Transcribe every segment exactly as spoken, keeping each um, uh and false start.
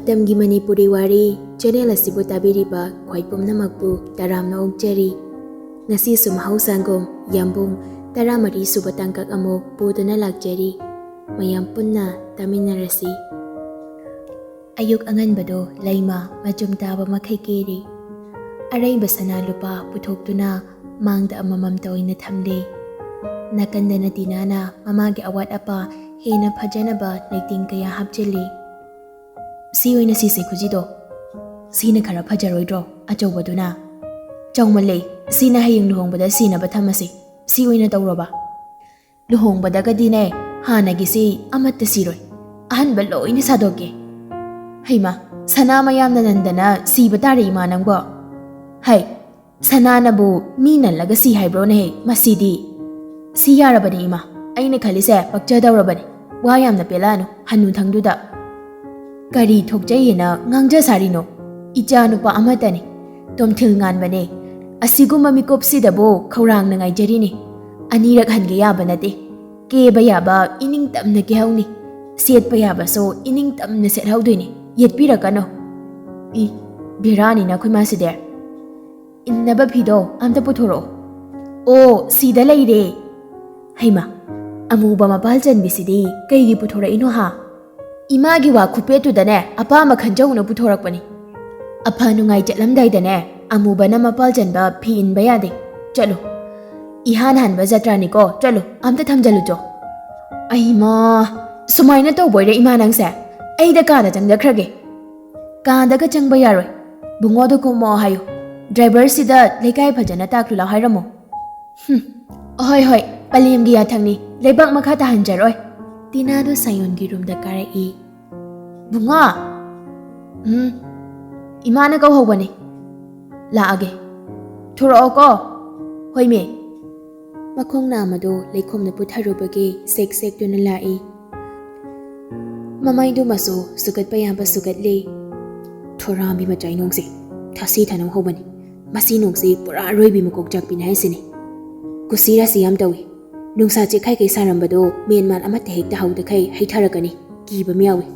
ꯃꯇꯝꯒꯤ ꯃꯅꯤꯄꯨꯔꯤ ꯋꯥꯔꯤ ꯆꯦꯅꯦꯜ ꯑꯁꯤꯕꯨ ꯇꯥꯕꯤꯔꯤꯕ ꯈ꯭ꯋꯥꯏ ꯄꯨꯝꯅꯃꯛꯄꯨ ꯇꯔꯥꯝꯅ ꯑꯣꯛꯆꯔꯤ꯫ ꯉꯁꯤꯁꯨ ꯃꯍꯧꯁꯥꯒꯨꯝ ꯌꯥꯝꯕꯨꯡ ꯇꯔꯥꯃꯔꯤ ꯁꯨꯕ ꯇꯥꯡꯀꯛ ꯑꯃꯨꯛ ꯄꯨꯗꯨꯅ ꯂꯥꯛꯆꯔꯤ꯫ ꯃꯌꯥꯝ ꯄꯨꯟꯅ ꯇꯥꯃꯤꯟꯅꯔꯁꯤ꯫ ꯑꯌꯨꯛ ꯑꯉꯟꯕꯗꯣ ꯂꯩꯃ ꯃꯆꯨꯝ ꯇꯥꯕ ꯃꯈꯩ ꯀꯦꯔꯤ꯫ ꯑꯔꯩꯕ ꯁꯅꯥ ꯂꯨꯄꯥ ꯄꯨꯊꯣꯛꯇꯨꯅ ꯃꯥꯡꯗ ꯑꯃꯃꯝꯇ ꯑꯣꯏꯅ ꯊꯝꯂꯦ꯫ ꯅꯥꯀꯟꯗꯅ ꯇꯤꯅꯥꯅ ꯃꯃꯥꯒꯤ ꯑꯋꯥꯠ ꯑꯄꯥ ꯍꯦꯟꯅ ꯐꯖꯅꯕ ꯂꯩꯇꯦꯡ ꯀꯌꯥ ꯍꯥꯞꯆꯤꯜꯂꯤ꯫ "ꯁꯤ ꯑꯣꯏꯅ ꯁꯤꯁꯦ ꯈꯨꯖꯤꯗꯣ꯫ ꯁꯤꯅ ꯈꯔ ꯐꯖꯔꯣꯏꯗ꯭ꯔꯣ, ꯑꯆꯧꯕꯗꯨꯅ?" "ꯆꯥꯎꯃꯜꯂꯦ, ꯁꯤꯅ ꯍꯌꯦꯡ ꯂꯨꯍꯣꯡꯕꯗ ꯁꯤꯅꯕ ꯊꯝꯃꯁꯤ꯫ ꯁꯤ ꯑꯣꯏꯅ ꯇꯧꯔꯣꯕ꯫ ꯂꯨꯍꯣꯡꯕꯗꯒꯗꯤꯅꯦ, ꯍꯥꯟꯅꯒꯤꯁꯤ ꯑꯃꯠꯇ ꯁꯤꯔꯣꯏ꯫ ꯑꯍꯟꯕ ꯂꯣꯏꯅ ꯁꯥꯗꯣꯛꯀꯦ꯫" "ꯍꯩꯃꯥ, ꯁꯅꯥ ꯃꯌꯥꯝꯅ ꯅꯟꯗꯅ ꯁꯤꯕ ꯇꯥꯔꯦ ꯏꯃꯥ ꯅꯪꯕꯣ꯫" "ꯍꯩ, ꯁꯅꯥꯅꯕꯨ ꯃꯤ ꯅꯜꯂꯒ ꯁꯤ ꯍꯥꯏꯕ꯭ꯔꯣꯅꯦꯍꯦ? ꯃꯁꯤꯗꯤ꯫" "ꯁꯤ ꯌꯥꯔꯕꯅꯤ ꯏꯃꯥ, ꯑꯩꯅ ꯈꯜꯂꯤꯁꯦ ꯄꯛꯆꯗꯧꯔꯕꯅꯤ꯫ ꯋꯥ ꯌꯥꯝꯅ ꯄꯦꯜꯂꯛꯑꯅꯨ ꯍꯅꯨꯊꯪꯗꯨꯗ꯫ ꯀꯔꯤ ꯊꯣꯛꯆꯩ ꯍꯥꯏꯅ ꯉꯥꯡꯖ ꯁꯥꯔꯤꯅꯣ? ꯏꯆꯥ ꯅꯨꯄꯥ ꯑꯃꯠꯇꯅꯤ, ꯇꯣꯝꯊꯤꯜ ꯉꯥꯟꯕꯅꯦ꯫ ꯑꯁꯤꯒꯨꯝꯕ ꯃꯤꯀꯨꯞꯁꯤꯗꯕꯨ ꯈꯧꯔꯥꯡꯅ ꯉꯥꯏꯖꯔꯤꯅꯤ꯫ ꯑꯅꯤꯔꯛ ꯍꯟꯒꯦ ꯌꯥꯕ ꯅꯠꯇꯦ꯫ ꯀꯦꯕ ꯌꯥꯕ ꯏꯅꯤꯡ ꯇꯝꯅ ꯀꯦꯍꯧꯅꯤ, ꯁꯦꯠꯄ ꯌꯥꯕꯁꯨ ꯏꯅꯤꯡ ꯇꯝꯅ ꯁꯦꯠꯍꯧꯗꯣꯏꯅꯤ꯫ ꯌꯦꯠꯄꯤꯔꯛꯀꯅꯨ꯫" "ꯏ, ꯕꯦꯔꯥꯅꯤ ꯅꯈꯣꯏ ꯃꯥꯁꯤꯗꯤ꯫ ꯏꯟꯅꯕ ꯐꯤꯗꯣ ꯑꯝꯇ ꯄꯨꯊꯣꯔꯛꯑꯣ꯫" "ꯑꯣ, ꯁꯤꯗ ꯂꯩꯔꯦ꯫" "ꯍꯩꯃꯥ, ꯑꯃꯨꯕ ꯃꯄꯥꯜ ꯆꯟꯕꯤꯁꯤꯗꯤ ꯀꯩꯒꯤ ꯄꯨꯊꯣꯔꯛꯏꯅꯣ ꯍꯥ?" "ꯏꯃꯥꯒꯤ ꯋꯥ ꯈꯨꯄꯦꯠꯇꯨꯗꯅꯦ ꯑꯄꯥꯝꯕ ꯈꯟꯖꯧꯅ ꯄꯨꯊꯣꯔꯛꯄꯅꯤ꯫ ꯑꯐ ꯅꯨꯡꯉꯥꯏ ꯆꯠꯂꯝꯗꯥꯏꯗꯅꯦ ꯑꯃꯨꯕꯅ ꯃꯄꯥꯜ ꯆꯟꯕ ꯐꯤ ꯏꯟꯕ ꯌꯥꯗꯦ꯫ ꯆꯠꯂꯨ꯫ ꯏꯍꯥꯟ ꯍꯥꯟꯕ ꯖꯇ꯭ꯔꯥꯅꯤꯀꯣ, ꯆꯠꯂꯨ, ꯑꯝꯇ ꯊꯝꯖꯜꯂꯨꯆꯣ꯫" "ꯑꯩꯃꯥ, ꯁꯨꯃꯥꯏꯅ ꯇꯧꯕꯣꯏꯔꯦ ꯏꯃꯥ ꯅꯪꯁꯦ? ꯑꯩꯗ ꯀꯥꯗ ꯆꯪꯖꯈ꯭ꯔꯒꯦ꯫" "ꯀꯥꯗꯒ ꯆꯪꯕ ꯌꯥꯔꯣꯏ꯫ ꯕꯨꯡꯉꯣꯗꯣ ꯀꯨꯝꯃꯛꯑꯣ ꯍꯥꯏꯌꯨ꯫ ꯗ꯭ꯔꯥꯏꯚꯔꯁꯤꯗ ꯂꯩꯀꯥꯏ ꯐꯖꯅ ꯇꯥꯛꯂꯨ ꯂꯥꯎ ꯍꯥꯏꯔꯝꯃꯣ꯫" "ꯍꯨꯝ, ꯍꯣꯏ, ꯍꯣꯏ, ꯄꯂꯦꯝꯒꯤ ꯌꯥꯊꯪꯅꯤ, ꯂꯩꯕꯥꯛ ꯃꯈꯥ ꯇꯥꯍꯟꯖꯔꯣꯏ꯫" ꯇꯤꯅꯥꯗꯣ ꯁꯥꯌꯣꯟꯒꯤ ꯔꯨꯝꯗ ꯀꯥꯔꯛꯏ꯫ "ꯕꯨꯡꯉꯣ!" "ꯎꯝ, ꯏꯃꯥꯅ ꯀꯧꯍꯧꯕꯅꯤ꯫" "ꯂꯥꯛꯑꯒꯦ꯫" "ꯊꯣꯔꯛꯑꯣꯀꯣ꯫" "ꯍꯣꯏꯃꯤ꯫" ꯃꯈꯣꯡ ꯅꯥꯝꯃꯗꯣ ꯂꯩꯈꯣꯝꯅ ꯄꯨꯊꯔꯨꯕꯒꯤ ꯁꯦꯛ ꯁꯦꯛꯇꯨꯅ ꯂꯥꯛꯏ꯫ ꯃꯃꯥꯏꯗꯨꯃꯁꯨ ꯁꯨꯒꯠꯄ ꯌꯥꯕ ꯁꯨꯒꯠꯂꯤ꯫ "ꯊꯣꯔꯥꯝꯕꯤ ꯃꯆꯥꯏ ꯅꯣꯡꯁꯦ ꯊꯥꯁꯤ ꯊꯅꯧ ꯍꯧꯕꯅꯤ꯫ ꯃꯁꯤ ꯅꯣꯡꯁꯤ ꯄꯨꯔꯥ ꯑꯔꯣꯏꯕꯤ ꯃꯀꯣꯛ ꯆꯥꯛꯄꯤꯅꯤ ꯍꯥꯏꯁꯤꯅꯤ꯫ ꯀꯨꯁꯤ ꯔꯥꯁꯤ ꯌꯥꯝ ꯇꯧꯏ꯫ ꯅꯨꯡꯁꯥ ꯆꯦꯈꯥꯏꯈꯩ ꯁꯥꯔꯝꯕꯗꯣ ꯃꯦꯟ ꯃꯥꯟ ꯑꯃꯠꯇ ꯍꯦꯛ ꯇꯥꯍꯧꯗꯈꯩ ꯍꯩꯊꯔꯛꯀꯅꯤ꯫ ꯀꯤꯕ ꯑꯃ ꯌꯥꯎꯏ꯫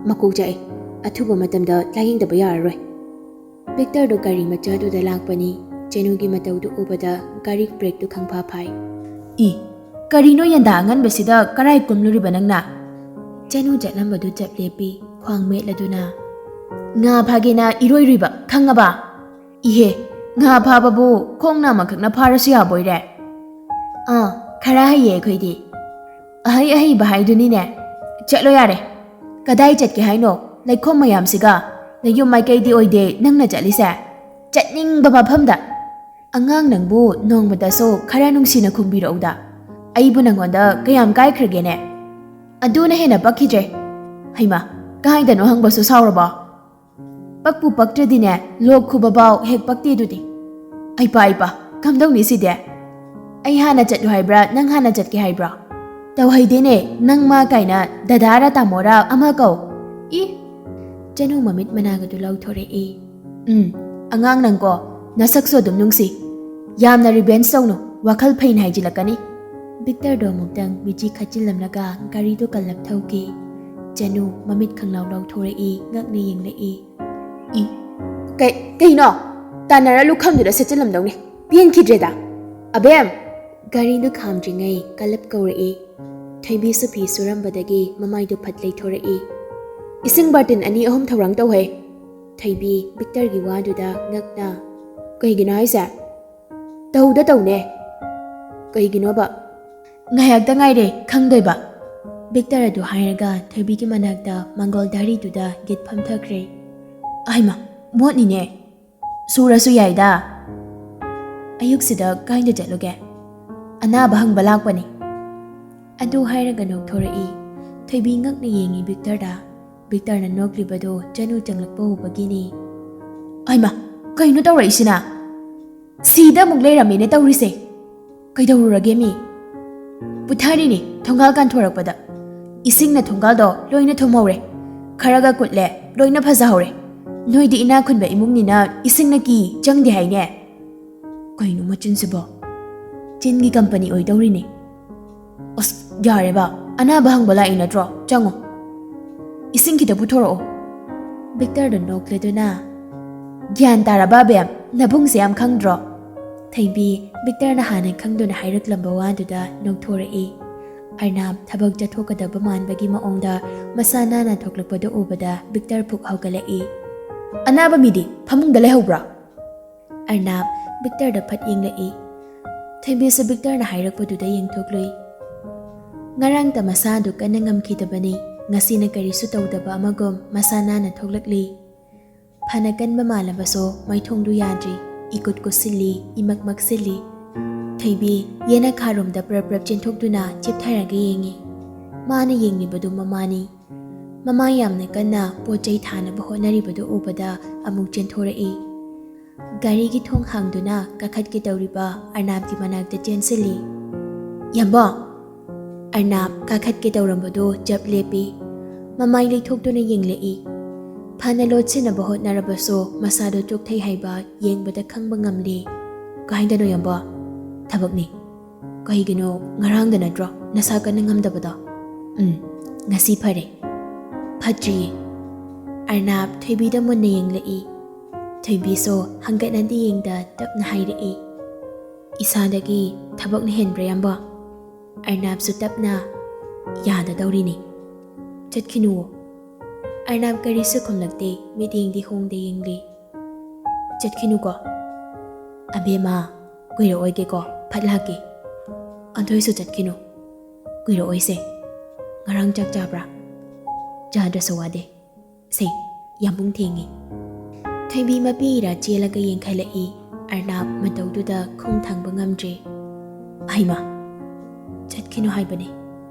ꯃꯀꯣꯛ ꯆꯥꯛꯑꯦ꯫ ꯑꯊꯨꯕ ꯃꯇꯝꯗ ꯂꯥꯌꯦꯡꯗꯕ ꯌꯥꯔꯔꯣꯏ꯫ ꯕꯤꯛꯇꯔꯗꯣ ꯒꯥꯔꯤ ꯃꯆꯥꯗꯨꯗ ꯂꯥꯛꯄꯅꯤ꯫ ꯆꯦꯅꯨꯒꯤ ꯃꯇꯧꯗꯨ ꯎꯕꯗ ꯒꯥꯔꯤ ꯕ꯭ꯔꯦꯛꯇꯨ ꯈꯪꯐꯥ ꯐꯥꯏ꯫ "ꯏ, ꯀꯔꯤꯅꯣ ꯌꯦꯟꯗꯥ ꯑꯉꯟꯕꯁꯤꯗ ꯀꯔꯥꯏ ꯀꯨꯝꯂꯨꯔꯤꯕ ꯅꯪꯅ?" ꯆꯦꯅꯨ ꯆꯠꯂꯝꯕꯗꯨ ꯆꯞ ꯂꯦꯞꯄꯤ, ꯈ꯭ꯋꯥꯡ ꯃꯦꯠꯂꯗꯨꯅ꯫ "ꯉꯥ ꯐꯥꯒꯦꯅ ꯏꯔꯣꯏꯔꯨꯏꯕ, ꯈꯪꯉꯕ?" "ꯏꯍꯦ, ꯉꯥ ꯐꯥꯕꯕꯨ ꯈꯣꯡꯅ ꯑꯃꯈꯛꯅ ꯐꯥꯔꯁꯨ ꯌꯥꯕꯣꯏꯔꯦ?" "ꯑꯥ, ꯈꯔ ꯍꯩꯌꯦ ꯑꯩꯈꯣꯏꯗꯤ꯫ ꯑꯍꯩ ꯑꯍꯩꯕ ꯍꯥꯏꯗꯨꯅꯤꯅꯦ꯫ ꯆꯠꯂꯣ ꯌꯥꯔꯦ꯫ ꯀꯗꯥꯏ ꯆꯠꯀꯦ ꯍꯥꯏꯅꯣ? ꯂꯩꯈꯣꯝ ꯃꯌꯥꯝꯁꯤꯒ꯫ ꯅꯌꯨꯝ ꯃꯥꯏꯀꯩꯗꯤ ꯑꯣꯏꯗꯦ ꯅꯪꯅ ꯆꯠꯂꯤꯁꯦ꯫ ꯆꯠꯅꯤꯡꯕ ꯃꯐꯝꯗ꯫ ꯑꯉꯥꯡ ꯅꯪꯕꯨ ꯅꯣꯡꯃꯇꯁꯨ ꯈꯔ ꯅꯨꯡꯁꯤꯅ ꯈꯨꯝꯕꯤꯔꯛꯎꯗ꯫ ꯑꯩꯕꯨ ꯅꯪꯉꯣꯟꯗ ꯀꯌꯥꯝ ꯀꯥꯏꯈ꯭ꯔꯒꯦꯅꯦ?" "ꯑꯗꯨꯅ ꯍꯦꯟꯅ ꯄꯛꯈꯤꯗ꯭ꯔꯦ꯫ ꯍꯩꯃꯥ, ꯀꯥꯏꯗꯅꯣ ꯍꯪꯕꯁꯨ ꯁꯥꯎꯔꯕꯣ?" "ꯄꯛꯄꯨ ꯄꯛꯇ꯭ꯔꯗꯤꯅꯦ, ꯂꯣꯛ ꯈꯨꯕ ꯐꯥꯎ ꯍꯦꯛ ꯄꯛꯇꯦ ꯑꯗꯨꯗꯤ꯫ ꯑꯩꯄꯥ, ꯑꯩꯄꯥ, ꯀꯝꯗꯧꯅꯤ ꯁꯤꯗꯤ? ꯑꯩ ꯍꯥꯟꯅ ꯆꯠꯂꯨ ꯍꯥꯏꯕ꯭ꯔꯥ, ꯅꯪ ꯍꯥꯟꯅ ꯆꯠꯀꯦ ꯍꯥꯏꯕ꯭ꯔꯥ? ꯇꯧꯍꯩꯗꯦꯅꯦ, ꯅꯪ ꯃꯥ ꯀꯥꯏꯅ ꯗꯗꯥꯔ ꯇꯥꯃꯣꯔ ꯑꯃ ꯀꯧ꯫ ꯏ!" ꯆꯅꯨ ꯃꯃꯤꯠ ꯃꯅꯥꯒꯗꯨ ꯂꯥꯎꯊꯣꯔꯛꯏ꯫ "ꯎꯝ, ꯑꯉꯥꯡ ꯅꯪꯀꯣ, ꯅꯁꯛꯁꯨ ꯑꯗꯨꯝ ꯅꯨꯡꯁꯤ꯫ ꯌꯥꯝꯅ ꯔꯤꯚꯦꯟꯁ ꯇꯧꯅꯨ, ꯋꯥꯈꯜ ꯐꯩꯅ ꯍꯥꯏꯖꯤꯜꯂꯛꯀꯅꯤ꯫" ꯕꯤꯛꯇꯔꯗꯣ ꯑꯃꯨꯛꯇꯪ ꯃꯤꯠꯆꯤ ꯈꯠꯆꯤꯜꯂꯝꯂꯒ ꯒꯥꯔꯤꯗꯨ ꯀꯜꯂꯞ ꯊꯧꯈꯤ꯫ ꯆꯅꯨ ꯃꯃꯤꯠ ꯈꯪꯂꯥꯎ ꯂꯥꯎꯊꯣꯔꯛꯏ, ꯉꯛꯅ ꯌꯦꯡꯂꯛꯏ꯫ "ꯏ, ꯀꯩ, ꯀꯩꯅꯣ? ꯇꯥꯟꯅꯔ ꯂꯨꯈꯝꯗꯨꯗ ꯁꯦꯠꯆꯤꯜꯂꯝꯗꯧꯅꯦ꯫ ꯄꯦꯟꯈꯤꯗ꯭ꯔꯦꯗ꯫ ꯑꯕꯦꯝ!" ꯒꯥꯔꯤꯗꯨ ꯈꯥꯝꯗ꯭ꯔꯤꯉꯩ ꯀꯜꯂꯞ ꯀꯧꯔꯛꯏ꯫ ꯊꯣꯏꯕꯤꯁꯨ ꯐꯤ ꯁꯨꯔꯝꯕꯗꯒꯤ ꯃꯃꯥꯏꯗꯨ ꯐꯠ ꯂꯩꯊꯣꯔꯛꯏ꯫ "ꯏꯁꯤꯡ ꯕꯥꯔꯇꯤꯟ ꯑꯅꯤ ꯑꯍꯨꯝ ꯊꯧꯔꯥꯡ ꯇꯧꯍꯦ꯫" ꯊꯣꯏꯕꯤ ꯕꯤꯛꯇꯔꯒꯤ ꯋꯥꯗꯨꯗ ꯉꯛꯅ, "ꯀꯩꯒꯤꯅꯣ ꯍꯥꯏꯁꯦ?" "ꯇꯧꯗ ꯇꯧꯅꯦ꯫" "ꯀꯩꯒꯤꯅꯣꯕ?" "ꯉꯥꯏꯍꯥꯛꯇ ꯉꯥꯏꯔꯦ ꯈꯪꯗꯣꯏꯕ꯫" ꯕꯤꯛꯇꯔ ꯑꯗꯨ ꯍꯥꯏꯔꯒ ꯊꯣꯏꯕꯤꯒꯤ ꯃꯅꯥꯛꯇ ꯃꯪꯒꯣꯜ ꯗꯥꯔꯤꯗꯨꯗ ꯒꯤꯠ ꯐꯝꯊꯈ꯭ꯔꯦ꯫ "ꯑꯍꯩꯃ, ꯃꯣꯠꯅꯤꯅꯦ꯫ ꯁꯨꯔꯁꯨ ꯌꯥꯏꯗ꯫" "ꯑꯌꯨꯛꯁꯤꯗ ꯀꯥꯏꯗ ꯆꯠꯂꯨꯒꯦ?" "ꯑꯅꯥꯕ ꯍꯪꯕ ꯂꯥꯛꯄꯅꯤ꯫" ꯑꯗꯨ ꯍꯥꯏꯔꯒ ꯅꯣꯛꯊꯣꯔꯛꯏ꯫ ꯊꯣꯏꯕꯤ ꯉꯛꯅ ꯌꯦꯡꯉꯤ ꯕꯤꯛꯇꯔꯗ꯫ ꯕꯤꯛꯇꯔꯅ ꯅꯣꯛꯂꯤꯕꯗꯨ ꯆꯅꯨ ꯆꯪꯂꯛꯄ ꯎꯕꯒꯤꯅꯤ꯫ "ꯑꯩꯃ, ꯀꯩꯅꯣ ꯇꯧꯔꯛꯏꯁꯤꯅ? ꯁꯤꯗ ꯑꯃꯨꯛ ꯂꯩꯔꯝꯃꯦꯅꯦ ꯇꯧꯔꯤꯁꯦ꯫ ꯀꯩꯗꯧꯔꯨꯔꯒꯦ ꯃꯤ?" "ꯄꯨꯊꯔꯤꯅꯤ ꯊꯣꯡꯒꯥꯜ ꯀꯥꯟꯊꯣꯔꯛꯄꯗ꯫ ꯏꯁꯤꯡꯅ ꯊꯣꯡꯒꯥꯜꯗꯣ ꯂꯣꯏꯅ ꯊꯨꯝꯍꯧꯔꯦ꯫ ꯈꯔꯒ ꯀꯨꯠꯂꯦ, ꯂꯣꯏꯅ ꯐꯖꯍꯧꯔꯦ꯫ ꯅꯣꯏꯗꯤ ꯏꯅꯥꯛ ꯈꯨꯟꯕ ꯏꯃꯨꯡꯅꯤꯅ ꯏꯁꯤꯡꯅ ꯀꯤ ꯆꯪꯗꯦ ꯍꯥꯏꯅꯦ꯫" "ꯀꯩꯅꯣ ꯃꯆꯤꯟꯁꯤꯕꯣ? ꯆꯤꯟꯒꯤ ꯀꯝꯄꯅꯤ ꯑꯣꯏꯗꯧꯔꯤꯅꯦ꯫" "ꯑꯁ, ꯌꯥꯔꯦꯕ, ꯑꯅꯥꯕ ꯍꯪꯕ ꯂꯥꯛꯏ ꯅꯠꯇ꯭ꯔꯣ? ꯆꯪꯉꯣ꯫ ꯏꯁꯤꯡ ꯈꯤꯇ ꯄꯨꯊꯣꯔꯛꯑꯣ꯫" ꯕꯤꯛꯇꯔꯗ ꯅꯣꯛꯂꯗꯨꯅ, "ꯒ꯭ꯌꯥꯟ ꯇꯥꯔꯕ ꯑꯕꯦꯝ? ꯅꯕꯨꯡꯁꯦ ꯌꯥꯝ ꯈꯪꯗ꯭ꯔꯣ?" ꯊꯣꯏꯕꯤ ꯕꯤꯛꯇꯔꯅ ꯍꯥꯟꯅ ꯈꯪꯗꯨꯅ ꯍꯥꯏꯔꯛꯂꯝꯕ ꯋꯥꯗꯨꯗ ꯅꯣꯛꯊꯣꯔꯛꯏ꯫ ꯑꯔꯅꯥꯞ ꯊꯕꯛ ꯆꯠꯊꯣꯛꯀꯗꯕ ꯃꯥꯟꯕꯒꯤ ꯃꯑꯣꯡꯗ ꯃꯁꯥ ꯅꯥꯟꯅ ꯊꯣꯛꯂꯛꯄꯗꯨ ꯎꯕꯗ ꯕꯤꯛꯇꯔ ꯐꯨꯛ ꯍꯧꯒꯠꯂꯛꯏ꯫ "ꯑꯅꯥꯕ ꯃꯤꯗꯤ ꯐꯃꯨꯡꯗ ꯂꯩꯍꯧꯕ꯭ꯔꯥ?" ꯑꯔꯅꯥꯞ ꯕꯤꯛꯇꯔꯗ ꯐꯠ ꯌꯦꯡꯂꯛꯏ꯫ ꯊꯣꯏꯕꯤꯁꯨ ꯕꯤꯛꯇꯔꯅ ꯍꯥꯏꯔꯛꯄꯗꯨꯗ ꯌꯦꯡꯊꯣꯛꯂꯨꯏ꯫ ꯉꯔꯥꯡꯇ ꯃꯁꯥꯗꯨ ꯀꯟꯅ ꯉꯝꯈꯤꯗꯕꯅꯤ, ꯉꯁꯤꯅ ꯀꯔꯤꯁꯨ ꯇꯧꯗꯕ ꯑꯃꯒꯨꯝ ꯃꯁꯥ ꯅꯥꯟꯅ ꯊꯣꯛꯂꯛꯂꯤ꯫ ꯐꯅ ꯀꯟꯕ ꯃꯥꯜꯂꯕꯁꯨ ꯃꯥꯏꯊꯣꯡꯗꯨ ꯌꯥꯗ꯭ꯔꯤ, ꯏꯀꯨꯠ ꯀꯨꯠꯁꯤꯜꯂꯤ, ꯏꯃꯛ ꯃꯛꯁꯤꯜꯂꯤ꯫ ꯊꯣꯏꯕꯤ ꯌꯦꯅꯈꯥꯔꯣꯝꯗ ꯄ꯭ꯔꯞ ꯄ꯭ꯔꯞ ꯆꯦꯟꯊꯣꯛꯇꯨꯅ ꯆꯦꯞꯊꯔꯒ ꯌꯦꯡꯉꯤ꯫ ꯃꯥꯅ ꯌꯦꯡꯂꯤꯕꯗꯨ ꯃꯃꯥꯅꯤ꯫ ꯃꯃꯥ ꯌꯥꯝꯅ ꯀꯟꯅ ꯄꯣꯠ ꯆꯩ ꯊꯥꯅꯕ ꯍꯣꯠꯅꯔꯤꯕꯗꯨ ꯎꯕꯗ ꯑꯃꯨꯛ ꯆꯦꯟꯊꯣꯔꯛꯏ꯫ ꯒꯥꯔꯤꯒꯤ ꯊꯣꯡ ꯍꯥꯡꯗꯨꯅ ꯀꯥꯈꯠꯀꯦ ꯇꯧꯔꯤꯕ ꯑꯔꯅꯥꯞꯀꯤ ꯃꯅꯥꯛꯇ ꯆꯦꯟꯁꯤꯜꯂꯤ꯫ "ꯌꯥꯝꯕꯣ!" ꯑꯔꯅꯥꯞ ꯀꯥꯈꯠꯀꯦ ꯇꯧꯔꯝꯕꯗꯨ ꯆꯞ ꯂꯦꯞꯄꯤ꯫ ꯃꯃꯥꯏ ꯂꯩꯊꯣꯛꯇꯨꯅ ꯌꯦꯡꯂꯛꯏ꯫ ꯐꯅ ꯂꯣꯠꯁꯤꯟꯅꯕ ꯍꯣꯠꯅꯔꯕꯁꯨ ꯃꯁꯥꯗꯨ ꯆꯣꯛꯊꯩ ꯍꯥꯏꯕ ꯌꯦꯡꯕꯗ ꯈꯪꯕ ꯉꯝꯂꯤ꯫ "ꯀꯥꯏꯗꯅꯣ ꯌꯥꯝꯕꯣ?" "ꯊꯕꯛꯅꯤ꯫ ꯀꯩꯒꯤꯅꯣ, ꯉꯔꯥꯡꯗ ꯅꯠꯇ꯭ꯔꯣ ꯅꯁꯥ ꯀꯟꯅ ꯉꯝꯗꯕꯗꯣ?" "ꯎꯝ, ꯉꯁꯤ ꯐꯔꯦ꯫" "ꯐꯠꯇ꯭ꯔꯤꯌꯦ꯫" ꯑꯔꯅꯥꯞ ꯊꯣꯏꯕꯤꯗ ꯃꯨꯟꯅ ꯌꯦꯡꯂꯛꯏ꯫ ꯊꯣꯏꯕꯤꯁꯨ ꯍꯪꯒꯠꯅꯗꯤ ꯌꯦꯡꯗ ꯇꯞꯅ ꯍꯥꯏꯔꯛꯏ꯫ "ꯏꯁꯥꯗꯒꯤ ꯊꯕꯛꯅ ꯍꯦꯟꯕ꯭ꯔꯥ, ꯌꯥꯝꯕꯣ?" ꯑꯔꯅꯥꯞꯁꯨ ꯇꯞꯅ, "ꯌꯥꯗꯗꯧꯔꯤꯅꯤ꯫ ꯆꯠꯈꯤꯅꯨꯋꯣ꯫" ꯑꯔꯅꯥꯞ ꯀꯔꯤꯁꯨ ꯈꯨꯝꯂꯛꯇꯦ, ꯃꯤꯠꯌꯦꯡꯗꯤ ꯍꯣꯡꯗ ꯌꯦꯡꯂꯤ꯫ "ꯆꯠꯈꯤꯅꯨꯀꯣ꯫" "ꯑꯕꯦꯝꯃ, ꯀꯨꯏꯔꯛꯑꯣꯏꯒꯦꯀꯣ, ꯐꯠ ꯂꯥꯛꯀꯦ꯫" "ꯑꯗꯨꯏꯁꯨ ꯆꯠꯈꯤꯅꯨ꯫" "ꯀꯨꯏꯔꯛꯑꯣꯏꯁꯦ꯫ ꯉꯔꯥꯡ ꯆꯥꯛ ꯆꯥꯕ꯭ꯔꯥ?" "ꯆꯥꯗ꯭ꯔꯁꯨ ꯋꯥꯗꯦ꯫ ꯁꯦ, ꯌꯥꯝꯕꯨꯡ ꯊꯦꯡꯉꯦ꯫" ꯊꯣꯏꯕꯤ ꯃꯄꯤ ꯏꯔꯥ ꯆꯦꯜꯂꯒ ꯌꯦꯡꯈꯠꯂꯛꯏ꯫ ꯑꯔꯅꯥꯞ ꯃꯇꯧꯗꯨꯗ ꯈꯣꯡ ꯊꯥꯡꯕ ꯉꯝꯗ꯭ꯔꯦ꯫ "ꯍꯩꯃꯥ, ꯆꯠꯈꯤꯅꯨ ꯍꯥꯏꯕꯅꯦ꯫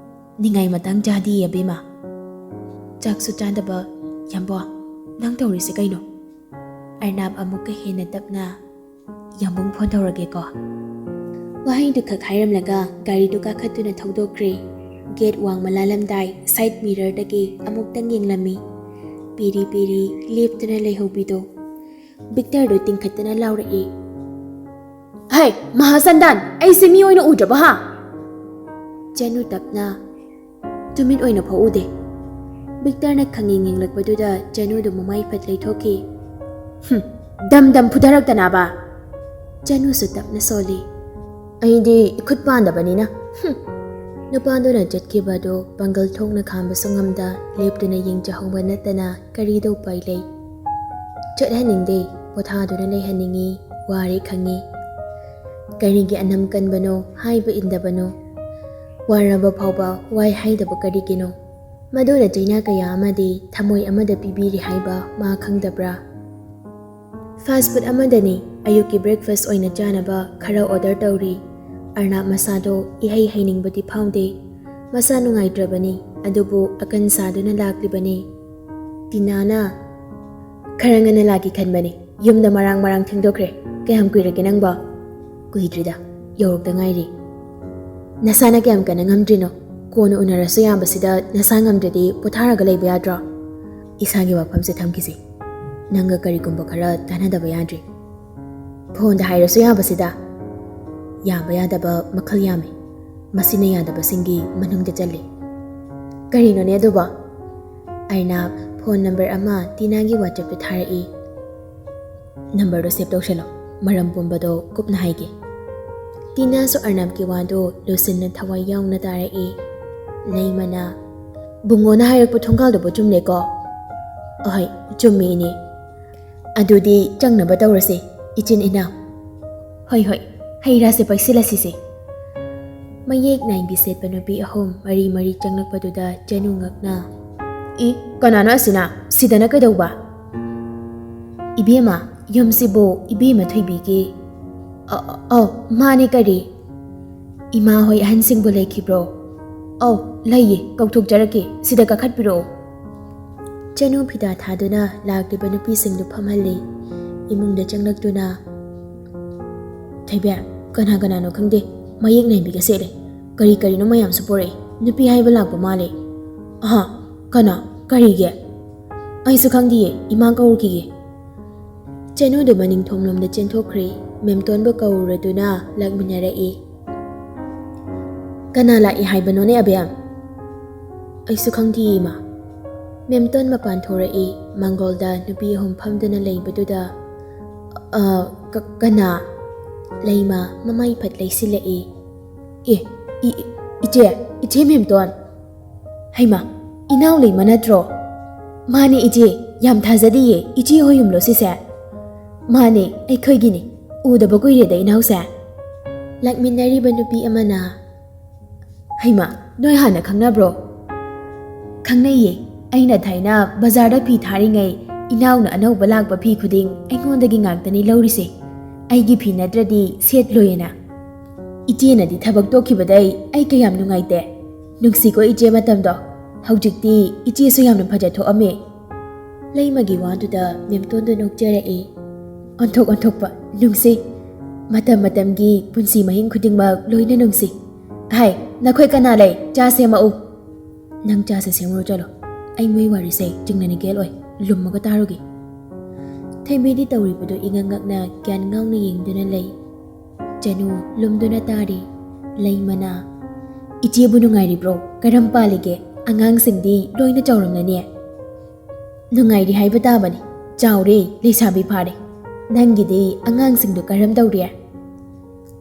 ꯅꯤꯡꯉꯥꯏ ꯃꯇꯥꯡ ꯆꯥꯗꯤꯌꯦ ꯑꯕꯦꯝꯃ꯫" "ꯆꯥꯛꯁꯨ ꯆꯥꯗꯕ, ꯌꯥꯝꯕꯣ, ꯅꯪ ꯇꯧꯔꯤꯁꯦ ꯀꯩꯅꯣ?" ꯑꯔꯅꯥꯞ ꯑꯃꯨꯛꯀ ꯍꯦꯟꯅ ꯇꯞꯅ, "ꯌꯥꯝꯕꯨꯡ ꯐꯣꯟ ꯇꯧꯔꯒꯦꯀꯣ꯫" ꯋꯥꯍꯩꯗꯨ ꯈꯛ ꯍꯥꯏꯔꯝꯂꯒ ꯒꯥꯔꯤꯗꯨ ꯀꯥꯈꯠꯇꯨꯅ ꯊꯧꯗꯣꯛꯈ꯭ꯔꯦ꯫ ꯒꯦꯠ ꯋꯥꯡꯃ ꯂꯥꯜꯂꯝꯗꯥꯏ ꯁꯥꯏꯠ ꯃꯤꯔꯔꯗꯒꯤ ꯑꯃꯨꯛꯇꯪ ꯌꯦꯡꯂꯝꯃꯤ꯫ ꯄꯤꯔꯤ ꯄꯤꯔꯤ ꯂꯦꯞꯇꯨꯅ ꯂꯩꯍꯧꯕꯤꯗꯣ꯫ ꯕꯤꯛꯇꯔꯗꯨ ꯇꯤꯡꯈꯠꯇꯅ ꯂꯥꯎꯔꯛꯏ꯫ "ꯍꯩ, ꯃꯍꯥꯁꯟꯗꯥꯟ, ꯑꯩꯁꯦ ꯃꯤ ꯑꯣꯏꯅ ꯎꯗ꯭ꯔꯕ ꯍꯥ?" ꯆꯅꯨ ꯇꯞꯅ, "ꯇꯨꯃꯤꯠ ꯑꯣꯏꯅ ꯐꯥꯎ ꯎꯗꯦ꯫" ꯕꯤꯛꯇꯔꯅ ꯈꯪꯌꯦꯡ ꯌꯦꯡꯂꯛꯄꯗꯨꯗ ꯆꯅꯨꯗꯨ ꯃꯃꯥꯏ ꯐꯠ ꯂꯩꯊꯣꯛꯈꯤ꯫ "ꯍꯨꯝ, ꯗꯝ ꯗꯝ ꯐꯨꯊꯔꯛꯇꯅꯕ!" ꯆꯅꯨꯁꯨ ꯇꯞꯅ ꯁꯣꯜꯂꯤ꯫ "ꯑꯩꯗꯤ ꯏꯈꯨꯠ ꯄꯥꯟꯗꯕꯅꯤꯅ꯫" ꯍꯨꯝ꯫ ꯅꯨꯄꯥꯗꯨꯅ ꯆꯠꯈꯤꯕꯗꯨ ꯄꯥꯡꯒꯜ ꯊꯣꯛꯅ ꯈꯥꯝꯕꯁꯨ ꯉꯝꯗ ꯂꯦꯞꯇꯨꯅ ꯌꯦꯡꯖꯍꯧꯕ ꯅꯠꯇꯅ ꯀꯔꯤꯗ ꯎꯄꯥꯏ ꯂꯩ? "ꯆꯠꯍꯟꯅꯤꯡꯗꯦ, ꯄꯣꯊꯥꯗꯨꯅ ꯂꯩꯍꯟꯅꯤꯡꯉꯤ, ꯋꯥꯔꯦ ꯈꯪꯉꯤ꯫ ꯀꯔꯤꯒꯤ ꯑꯅꯝ ꯀꯟꯕꯅꯣ, ꯍꯥꯏꯕ ꯏꯟꯗꯕꯅꯣ? ꯋꯥꯔꯕ ꯐꯥꯎꯕ ꯋꯥꯏ ꯍꯥꯏꯗꯕ ꯀꯔꯤꯒꯤꯅꯣ? ꯃꯗꯨꯅ ꯆꯩꯅꯥ ꯀꯌꯥ ꯑꯃꯗꯤ ꯊꯃꯣꯏ ꯑꯃꯗ ꯄꯤꯕꯤꯔꯤ ꯍꯥꯏꯕ ꯃꯥ ꯈꯪꯗꯕ꯭ꯔꯥ?" "ꯐꯥꯁ ꯐꯨꯗ ꯑꯃꯗꯅꯤ ꯑꯌꯨꯛꯀꯤ ꯕ꯭ꯔꯦꯛꯐꯥꯁ ꯑꯣꯏꯅ ꯆꯥꯅꯕ ꯈꯔ ꯑꯣꯔꯗꯔ ꯇꯧꯔꯤ꯫" ꯑꯔꯅꯥꯕ ꯃꯁꯥꯗꯣ ꯏꯍꯩ ꯍꯩꯅꯤꯡꯕꯗꯤ ꯐꯥꯎꯗꯦ꯫ ꯃꯁꯥ ꯅꯨꯡꯉꯥꯏꯇ꯭ꯔꯕꯅꯤ, ꯑꯗꯨꯕꯨ ꯑꯀꯟ ꯁꯥꯗꯨꯅ ꯂꯥꯛꯂꯤꯕꯅꯤ꯫ ꯇꯤꯅꯥꯅ, "ꯈꯔ ꯉꯟꯅ ꯂꯥꯛꯀꯦ ꯈꯟꯕꯅꯤ, ꯌꯨꯝꯗ ꯃꯔꯥꯡ ꯃꯔꯥꯡ ꯊꯦꯡꯗꯣꯛꯈ꯭ꯔꯦ꯫ ꯀꯌꯥꯝ ꯀꯨꯏꯔꯒꯦ ꯅꯪꯕꯣ?" "ꯀꯨꯏꯗ꯭ꯔꯤꯗ, ꯌꯧꯔꯛꯇ ꯉꯥꯏꯔꯤ꯫" "ꯅꯁꯥꯅ ꯀꯌꯥꯝ ꯀꯟꯅ ꯉꯝꯗ꯭ꯔꯤꯅꯣ? ꯀꯣꯟꯅ ꯎꯅꯔꯁꯨ ꯌꯥꯕꯁꯤꯗ ꯅꯁꯥ ꯉꯝꯗ꯭ꯔꯗꯤ ꯄꯣꯊꯥꯔꯒ ꯂꯩꯕ ꯌꯥꯗ꯭ꯔꯣ?" "ꯏꯁꯥꯒꯤ ꯋꯥꯐꯝꯁꯦ ꯊꯝꯈꯤꯁꯤ꯫ ꯅꯪꯒ ꯀꯔꯤꯒꯨꯝꯕ ꯈꯔ ꯇꯥꯟꯅꯗꯕ ꯌꯥꯗ꯭ꯔꯤ꯫ ꯐꯣꯟꯗ ꯍꯥꯏꯔꯁꯨ ꯌꯥꯕꯁꯤꯗ?" "ꯌꯥꯕ ꯌꯥꯗꯕ ꯃꯈꯜ ꯌꯥꯝꯃꯤ꯫ ꯃꯁꯤꯅ ꯌꯥꯗꯕꯁꯤꯡꯒꯤ ꯃꯅꯨꯡꯗ ꯆꯜꯂꯤ꯫" "ꯀꯔꯤꯅꯣꯅꯦ ꯑꯗꯨꯕꯣ?" ꯑꯔꯅꯥꯕ ꯐꯣꯟ ꯅꯝꯕꯔ ꯑꯃ ꯇꯤꯅꯥꯒꯤ WhatsApp-ꯇ ꯊꯥꯔꯛꯏ꯫ "ꯅꯝꯕꯔꯗꯣ ꯁꯦꯚ ꯇꯧꯁꯜꯂꯣ, ꯃꯔꯝ ꯄꯨꯝꯕꯗꯣ ꯀꯨꯞꯅ ꯍꯥꯏꯒꯦ꯫" ꯇꯤꯅꯥꯁꯨ ꯑꯔꯅꯥꯕꯀꯤ ꯋꯥꯗꯣ ꯂꯨꯁꯤꯟꯅ ꯊꯋꯥꯏ ꯌꯥꯎꯅ ꯇꯥꯔꯛꯏ꯫ ꯂꯩꯃꯅ, "ꯕꯨꯡꯉꯣꯅ ꯍꯥꯏꯔꯛꯄ ꯊꯣꯡꯒꯥꯜꯗꯨꯕꯨ ꯆꯨꯝꯂꯦꯀꯣ?" "ꯑꯍꯣꯏ, ꯆꯨꯝꯃꯤ ꯏꯅꯦ꯫" "ꯑꯗꯨꯗꯤ ꯆꯪꯅꯕ ꯇꯧꯔꯁꯦ, ꯏꯆꯤꯟ ꯏꯅꯥꯎ꯫" "ꯍꯣꯏ ꯍꯣꯏ, ꯍꯩ ꯔꯥꯁꯦ ꯄꯩꯁꯤꯜꯂꯁꯤꯁꯦ꯫" ꯃꯌꯦꯛ ꯅꯥꯏꯕꯤ ꯁꯦꯠꯄ ꯅꯨꯄꯤ ꯑꯍꯨꯝ ꯃꯔꯤ ꯃꯔꯤ ꯆꯪꯂꯛꯄꯗꯨꯗ ꯆꯅꯨ ꯉꯛꯅ, "ꯏ, ꯀꯅꯥꯅꯣ ꯑꯁꯤꯅ? ꯁꯤꯗꯅ ꯀꯩꯗꯧꯕ?" "ꯏꯕꯦꯝꯃ, ꯌꯨꯝꯁꯤꯕꯨ ꯏꯕꯦꯝꯃ ꯊꯣꯏꯕꯤꯒꯤ?" "ꯑ-, ꯑ-, ꯑꯧ, ꯃꯥꯅꯦ, ꯀꯔꯤ?" "ꯏꯃꯥ ꯍꯣꯏ ꯑꯍꯟꯁꯤꯡꯕꯨ ꯂꯩꯈꯤꯕ꯭ꯔꯣ?" "ꯑꯧ, ꯂꯩꯌꯦ, ꯀꯧꯊꯣꯛꯆꯔꯛꯀꯦ, ꯁꯤꯗ ꯀꯥꯈꯠꯄꯤꯔꯛꯑꯣ꯫" ꯆꯅꯨ ꯐꯤꯗꯥ ꯊꯥꯗꯨꯅ ꯂꯥꯛꯂꯤꯕ ꯅꯨꯄꯤꯁꯤꯡꯗꯨ ꯐꯝꯍꯜꯂꯤ꯫ ꯏꯃꯨꯡꯗ ꯆꯪꯂꯛꯇꯨꯅ, "ꯊꯣꯏꯕꯤ, ꯀꯅꯥ ꯀꯅꯥꯅꯣ ꯈꯪꯗꯦ, ꯃꯌꯦꯛ ꯅꯥꯏꯕꯤꯒ ꯁꯦꯠꯂꯦ꯫ ꯀꯔꯤ ꯀꯔꯤꯅꯣ ꯃꯌꯥꯝꯁꯨ ꯄꯣꯔꯛꯑꯦ꯫ ꯅꯨꯄꯤ ꯍꯥꯏꯕ ꯂꯥꯛꯄ ꯃꯥꯜꯂꯦ꯫" "ꯑꯍꯥ, ꯀꯅꯥ? ꯀꯔꯤꯒꯤ?" "ꯑꯩꯁꯨ ꯈꯪꯗꯤꯌꯦ, ꯏꯃꯥ ꯀꯧꯔꯨꯈꯤꯒꯦ꯫" ꯆꯅꯨꯗꯨ ꯃꯅꯤꯡ ꯊꯣꯡꯂꯣꯝꯗ ꯆꯦꯟꯊꯣꯛꯈ꯭ꯔꯦ꯫ ꯃꯦꯝꯇꯣꯟꯕꯨ ꯀꯧꯔꯨꯔꯗꯨꯅ ꯂꯥꯛꯃꯤꯟꯅꯔꯛꯏ꯫ "ꯀꯅꯥ ꯂꯥꯛꯏ ꯍꯥꯏꯕꯅꯣꯅꯦ, ꯑꯕꯦꯝ?" "ꯑꯩꯁꯨ ꯈꯪꯗꯤꯌꯦ, ꯏꯃꯥ꯫ ꯃꯦꯝꯇꯣꯟ ꯃꯄꯥꯟ ꯊꯣꯔꯛꯏ꯫ ꯃꯥꯡꯒꯣꯜꯗ ꯅꯨꯄꯤ ꯑꯍꯨꯝ ꯐꯝꯗꯨꯅ ꯂꯩꯕꯗꯨꯗ, "ꯑ, ꯀ-, ꯀꯅꯥ?" ꯂꯩꯃ ꯃꯃꯥꯏ ꯐꯠ ꯂꯩꯁꯤꯜꯂꯛꯏ꯫ "ꯑꯦ, ꯏ-, ꯏ-, ꯏꯆꯦ, ꯏꯆꯦ ꯃꯦꯝꯇꯣꯟ꯫ ꯍꯩꯃꯥ, ꯏꯅꯥꯎ ꯂꯩꯃ ꯅꯠꯇ꯭ꯔꯣ?" "ꯃꯥꯅꯦ ꯏꯆꯦ, ꯌꯥꯝ ꯊꯥꯖꯗꯤꯌꯦ, ꯏꯆꯦ ꯍꯣꯏ ꯌꯨꯝꯂꯣ ꯁꯤꯁꯦ?" "ꯃꯥꯅꯦ, ꯑꯩꯈꯣꯏꯒꯤꯅꯤ꯫ ꯎꯗꯕ ꯀꯨꯏꯔꯦꯗ ꯏꯅꯥꯎꯁꯦ꯫" ꯂꯥꯛꯃꯤꯟꯅꯔꯤꯕ ꯅꯨꯄꯤ ꯑꯃꯅ, "ꯍꯩꯃꯥ, ꯅꯣꯏ ꯍꯥꯟꯅ ꯈꯪꯅꯕ꯭ꯔꯣ?" "ꯈꯪꯅꯩꯌꯦ꯫ ꯑꯩꯅ ꯊꯥꯏꯅ ꯕꯖꯥꯔꯗ ꯐꯤ ꯊꯥꯔꯤꯉꯩ ꯏꯅꯥꯎꯅ ꯑꯅꯧꯕ ꯂꯥꯛꯄ ꯐꯤ ꯈꯨꯗꯤꯡ ꯑꯩꯉꯣꯟꯗꯒꯤ ꯉꯥꯛꯇꯅꯤ ꯂꯧꯔꯤꯁꯦ꯫ ꯑꯩꯒꯤ ꯐꯤ ꯅꯠꯇ꯭ꯔꯗꯤ ꯁꯦꯠꯂꯣꯏꯌꯦꯅ꯫ ꯏꯆꯦꯅꯗꯤ ꯊꯕꯛ ꯇꯣꯛꯈꯤꯕꯗꯩ ꯑꯩ ꯀꯌꯥꯝ ꯅꯨꯡꯉꯥꯏꯇꯦ꯫ ꯅꯨꯡꯁꯤꯀꯣ ꯏꯆꯦ ꯃꯇꯝꯗꯣ꯫ ꯍꯧꯖꯤꯛꯇꯤ ꯏꯆꯦꯁꯨ ꯌꯥꯝꯅ ꯐꯖꯊꯣꯛꯑꯝꯃꯦ꯫" ꯂꯩꯃꯒꯤ ꯋꯥꯗꯨꯗ ꯃꯦꯝꯇꯣꯟꯗꯨ ꯅꯣꯛꯆꯔꯛꯏ꯫ "ꯑꯣꯟꯊꯣꯛ ꯑꯣꯟꯊꯣꯛꯄ ꯅꯨꯡꯁꯤ꯫ ꯃꯇꯝ ꯃꯇꯝꯒꯤ ꯄꯨꯟꯁꯤ ꯃꯍꯤꯡ ꯈꯨꯗꯤꯡꯃꯛ ꯂꯣꯏꯅ ꯅꯨꯡꯁꯤ꯫ ꯍꯥꯏ, ꯅꯈꯣꯏ ꯀꯅꯥ ꯂꯩ? ꯆꯥ ꯁꯦꯝꯃꯛꯎ꯫" "ꯅꯪ ꯆꯥꯁꯦ ꯁꯦꯝꯃꯨꯔꯣ ꯆꯠꯂꯣ꯫ ꯑꯩ ꯃꯣꯏ ꯋꯥꯔꯤꯁꯦ ꯆꯤꯡꯅꯅꯤꯡꯉꯥꯏ ꯑꯣꯏ꯫ ꯂꯨꯝꯃꯒ ꯇꯥꯔꯨꯒꯦ꯫" ꯊꯣꯏꯕꯤꯗꯤ ꯇꯧꯔꯤꯕꯗꯨ ꯏꯉꯛ ꯉꯛꯅ ꯒ꯭ꯌꯥꯟ ꯉꯥꯎꯅ ꯌꯦꯡꯗꯨꯅ ꯂꯩ꯫ ꯆꯅꯨ ꯂꯨꯝꯗꯨꯅ ꯇꯥꯔꯤ꯫ ꯂꯩꯃꯅ, "ꯏꯆꯦꯕꯨ ꯅꯨꯡꯉꯥꯏꯔꯤꯕ꯭ꯔꯣ? ꯀꯔꯝ ꯄꯥꯜꯂꯤꯒꯦ? ꯑꯉꯥꯡꯁꯤꯡꯗꯤ ꯂꯣꯏꯅ ꯆꯥꯎꯔꯝꯂꯅꯤ?" "ꯅꯨꯡꯉꯥꯏꯔꯤ ꯍꯥꯏꯕ ꯇꯥꯕꯅꯤ꯫ ꯆꯥꯎꯔꯦ, ꯂꯩꯁꯥꯕꯤ ꯐꯥꯔꯦ꯫ ꯅꯪꯒꯤꯗꯤ ꯑꯉꯥꯡꯁꯤꯡꯗꯨ ꯀꯔꯝ ꯇꯧꯔꯤ?"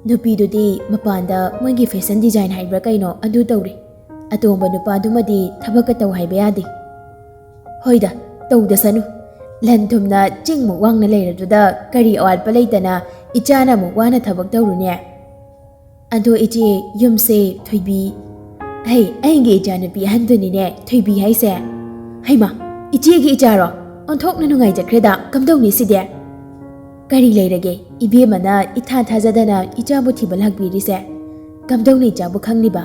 "ꯅꯨꯄꯤꯗꯨꯗꯤ ꯃꯄꯥꯟꯗ ꯃꯣꯏꯒꯤ ꯐꯦꯁꯟ ꯗꯤꯖꯥꯏꯟ ꯍꯥꯏꯕ꯭ꯔꯥ ꯀꯩꯅꯣ ꯑꯗꯨ ꯇꯧꯔꯤ꯫ ꯑꯇꯣꯝꯕ ꯅꯨꯄꯥꯗꯨꯃꯗꯤ ꯊꯕꯛꯀ ꯇꯧ ꯍꯥꯏꯕ ꯌꯥꯗꯦ꯫" "ꯍꯣꯏꯗ, ꯇꯧꯗꯁꯅꯨ꯫ ꯂꯟ ꯊꯨꯝꯅ ꯆꯤꯡꯃꯨꯛ ꯋꯥꯡꯅ ꯂꯩꯔꯗꯨꯗ ꯀꯔꯤ ꯑꯋꯥꯠꯄ ꯂꯩꯇꯅ ꯏꯆꯥꯅ ꯑꯃꯨꯛ ꯋꯥꯅ ꯊꯕꯛ ꯇꯧꯔꯨꯅꯦ?" "ꯑꯗꯣ ꯏꯆꯦ, ꯌꯨꯝꯁꯦ ꯊꯣꯏꯕꯤ, ꯍꯩ, ꯑꯩꯒꯤ ꯏꯆꯥꯅꯨꯄꯤ ꯑꯍꯟꯗꯨꯅꯤꯅꯦ ꯊꯣꯏꯕꯤ ꯍꯥꯏꯁꯦ꯫" "ꯍꯩꯃꯥ, ꯏꯆꯦꯒꯤ ꯏꯆꯥꯔꯣ? ꯑꯣꯟꯊꯣꯛꯅ ꯅꯨꯡꯉꯥꯏꯖꯈ꯭ꯔꯦꯗ꯫ ꯀꯝꯗꯧꯅꯤ ꯁꯤꯗꯤ?" "ꯀꯔꯤ ꯂꯩꯔꯒꯦ? ꯏꯕꯦꯝꯃꯅ ꯏꯊꯥ ꯊꯥꯖꯗꯅ ꯏꯆꯥꯕꯨ ꯊꯤꯕ ꯂꯥꯛꯄꯤꯔꯤꯁꯦ꯫ ꯀꯝꯗꯧꯅ ꯏꯆꯥꯕꯨ ꯈꯪꯂꯤꯕ?"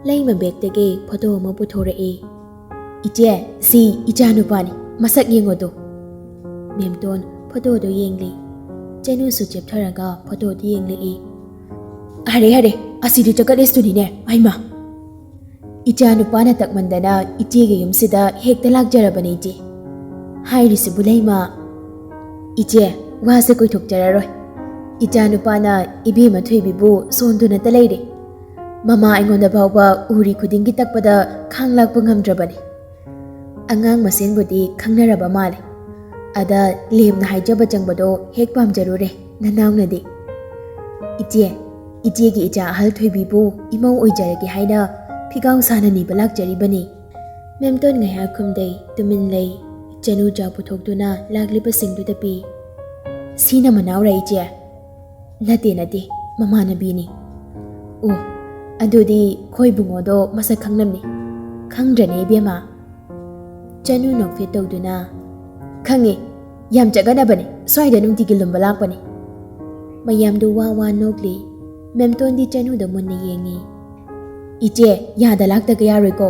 ꯂꯩꯃ ꯕꯦꯛꯇꯒꯤ ꯐꯣꯇꯣ ꯑꯃ ꯄꯨꯊꯣꯔꯛꯏ꯫ "ꯏꯆꯦ, ꯁꯤ ꯏꯆꯥꯅꯨꯄꯥꯅꯤ꯫ ꯃꯁꯛ ꯌꯦꯡꯉꯣꯗꯨ꯫" ꯃꯦꯝꯇꯣꯟ ꯐꯣꯇꯣꯗꯨ ꯌꯦꯡꯂꯤ꯫ ꯆꯅꯨꯁꯨ ꯆꯦꯞꯊꯔꯒ ꯐꯣꯇꯣꯗꯨ ꯌꯦꯡꯂꯛꯏ꯫ "ꯑꯔꯦ, ꯑꯔꯦ, ꯑꯁꯤꯗꯤ ꯆꯀꯠ ꯏꯁꯇꯨꯅꯤꯅꯦ, ꯍꯩꯃꯥ!" "ꯏꯆꯥꯅꯨꯄꯥꯅ ꯇꯛꯃꯟꯗꯅ ꯏꯆꯦꯒꯤ ꯌꯨꯝꯁꯤꯗ ꯍꯦꯛꯇ ꯂꯥꯛꯆꯔꯕꯅꯤ, ꯏꯆꯦ꯫" ꯍꯥꯏꯔꯤꯁꯤꯕꯨ ꯂꯩꯃ꯫ "ꯏꯆꯦ, ꯋꯥꯁꯦ ꯀꯨꯏꯊꯣꯛꯆꯔꯔꯣꯏ꯫ ꯏꯆꯥꯅꯨꯄꯥꯅ ꯏꯕꯦꯝꯃ ꯊꯣꯏꯕꯤꯕꯨ ꯁꯣꯟꯗꯨꯅꯇ ꯂꯩꯔꯦ꯫ ꯃꯃꯥ ꯑꯩꯉꯣꯟꯗ ꯐꯥꯎꯕ ꯎꯔꯤ ꯈꯨꯗꯤꯡꯒꯤ ꯇꯛꯄꯗ ꯈꯥꯡ ꯂꯥꯛꯄ ꯉꯝꯗ꯭ꯔꯕꯅꯤ꯫ ꯑꯉꯥꯡ ꯃꯁꯦꯟꯕꯨꯗꯤ ꯈꯪꯅꯔꯕ ꯃꯥꯜꯂꯦ꯫ ꯑꯗ ꯂꯦꯝꯅ ꯍꯥꯏꯖꯕ ꯆꯪꯕꯗꯣ ꯍꯦꯛ ꯄꯥꯝꯖꯔꯨꯔꯦ ꯅꯅꯥꯎꯅꯗꯤ꯫ ꯏꯆꯦ, ꯏꯆꯦꯒꯤ ꯏꯆꯥ ꯑꯍꯜ ꯊꯣꯏꯕꯤꯕꯨ ꯏꯃꯧ ꯑꯣꯏꯖꯔꯒꯦ ꯍꯥꯏꯅ ꯐꯤꯒꯥꯎ ꯁꯥꯅ ꯅꯤꯕ ꯂꯥꯛꯆꯔꯤꯕꯅꯤ꯫ ꯃꯦꯝꯇꯣꯟ ꯉꯥꯏꯍꯥꯛ ꯈꯨꯝꯗꯩ, ꯇꯨꯃꯤꯟ ꯂꯩ꯫ ꯆꯅꯨ ꯆꯥ ꯄꯨꯊꯣꯛꯇꯨꯅ ꯂꯥꯛꯂꯤꯕꯁꯤꯡꯗꯨꯗ ꯄꯤ꯫ "ꯁꯤꯅ ꯃꯅꯥꯎꯔ ꯏꯆꯦ?" "ꯅꯠꯇꯦ, ꯅꯠꯇꯦ, ꯃꯃꯥꯟꯅꯕꯤꯅꯤ꯫" "ꯑꯣ, ꯑꯗꯨꯗꯤ ꯈꯣꯏ ꯕꯨꯡꯉꯣꯗꯣ ꯃꯁꯛ ꯈꯪꯂꯝꯅꯤ꯫" "ꯈꯪꯗ꯭ꯔꯅꯦ ꯏꯕꯦꯝꯃ?" ꯆꯅꯨ ꯅꯣꯛꯐꯦꯠ ꯇꯧꯗꯨꯅ, "ꯈꯪꯉꯦ, ꯌꯥꯝ ꯆꯒꯠꯅꯕꯅꯦ, ꯁ꯭ꯋꯥꯏꯗ ꯅꯨꯡꯇꯤꯒꯤ ꯂꯨꯝꯕ ꯂꯥꯛꯄꯅꯦ꯫" ꯃꯌꯥꯝꯗꯨ ꯋꯥ ꯋꯥ ꯅꯣꯛꯂꯤ꯫ ꯃꯦꯝꯇꯣꯟꯗꯤ ꯆꯅꯨꯗ ꯃꯨꯟꯅ ꯌꯦꯡꯉꯤ꯫ "ꯏꯆꯦ, ꯌꯥꯗ ꯂꯥꯛꯇꯒ ꯌꯥꯔꯣꯏꯀꯣ꯫